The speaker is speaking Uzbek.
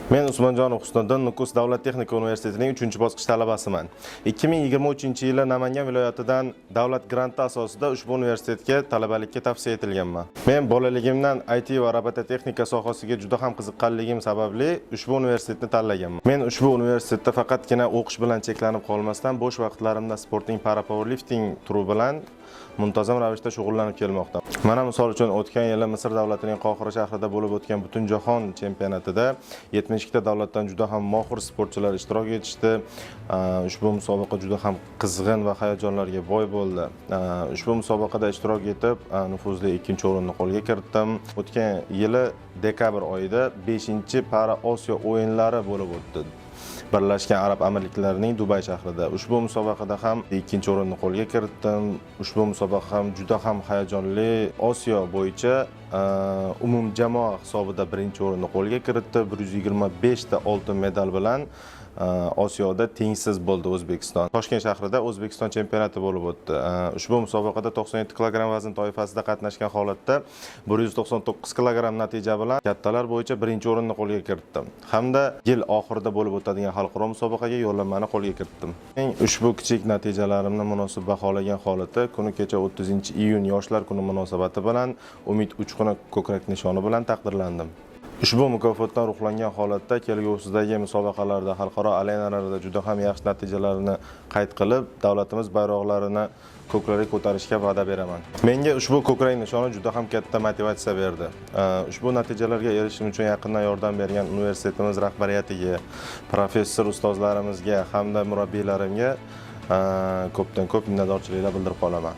Men Usmonjonov Husniddin, Nukus davlat texnika universitetining 3-bosqich talabasiman. 2023-yili Namangan viloyatidan davlat granti asosida ushbu universitetga talabalikka tavsiya etilganman. Men bolaligimdan IT va robototexnika sohasiga juda ham qiziqqanligim sababli ushbu universitetni tanlaganman. Men ushbu universitetda faqatgina o'qish bilan cheklanib qolmasdan, bo'sh vaqtlarimda sportning para powerlifting turi bilan muntazam ravishda shug'ullanib kelmoqda. Mana, misol uchun, o'tgan yili Misr davlatining Qohira shahrida bo'lib o'tgan Butunjahon chempionatida 72 ta davlatdan juda ham mohir sportchilar ishtirok etishdi. Ushbu musobaqa juda ham qizg'in va hayajonlarga boy bo'ldi. Ushbu musobaqada ishtirok etib, nufuzli ikkinchi o'rinni qo'lga kiritdim. O'tgan yili dekabr oyida 5-Para Osiyo o'yinlari bo'lib o'tdi. Birlashgan Arab Amirliklarining Dubay shahrida. Ushbu musobaqada ham ikkinchi o'rinni qo'lga kiritdim. Ushbu musobaqa ham juda ham hayajonli. Osiyo bo'yicha umumjamoa hisobida birinchi o'rinni qo'lga kiritdi. 125 ta oltin medal bilan Osiyoda tengsiz bo'ldi O'zbekiston. Toshkent shahrida O'zbekiston chempionati bo'lib o'tdi. Ushbu musobaqada 97 kg vazn toifasida qatnashgan holatda 199 kg natija bilan kattalar bo'yicha birinchi o'rinni qo'lga kiritdim. Hamda yil oxirida bo'lib o'tadigan xalqaro musobaqaga yo'llanmani qo'lga kiritdim. Men ushbu kichik natijalarimni munosib baholagan holatda kuni kecha 30-iyun Yoshlar kuni munosabati bilan "Umid uchquni" ko'krak nishoni bilan taqdirlandim. Ushbu mukofotdan ruhlangan holatda kelgusidagi musobaqalarda, xalqaro arenalarda juda ham yaxshi natijalarni qayd qilib, davlatimiz bayroqlarini ko'klarga ko'tarishga va'da beraman. Menga ushbu ko'krak nishoni juda ham katta motivatsiya berdi. Ushbu natijalarga erishishim uchun yaqindan yordam bergan universitetimiz rahbariyatiga, professor ustozlarimizga hamda murabbiylarimga ko'pdan ko'p minnatdorchiliklar bildirib qolaman.